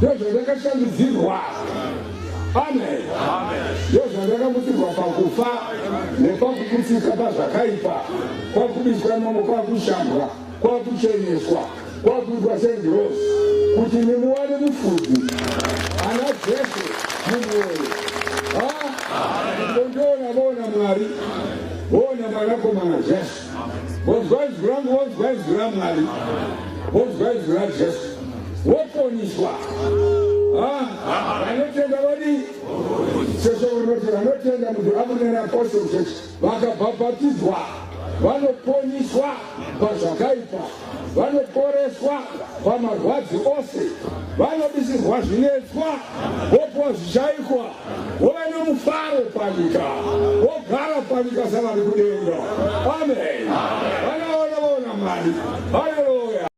Ndozvandakashandudzirwa. Amen. Ndozvandakamutsirwa pakufa nepakuputsika pazvakaipa, kwakubiswa imomo, kwakushambwa, kwakucheneswa, kwakuitwa sengirozi, kuti nimuwane mufudzi ana Jesu mumwoyo. Ndondiona voona Mwari, voona Mwanakomana Jesu. Vonzwa izwi rangu, vonzwa izwi raMwari, vonzwa izwi raJesu, voponiswa. Vanotenda vadii? Sezvo rinoti vanotenda muThe African Apostle Church vakabhabhatidzwa vanoponiswa pazvakaipa, vanoporeswa pamarwadzi ose, vanobisirwa zvinetswa, vopuwa zvishaikwa. Wova nomufaro panyika, wogara panyika savari kudenga. Amen. Vanoona vaona Mwari. Haleluya.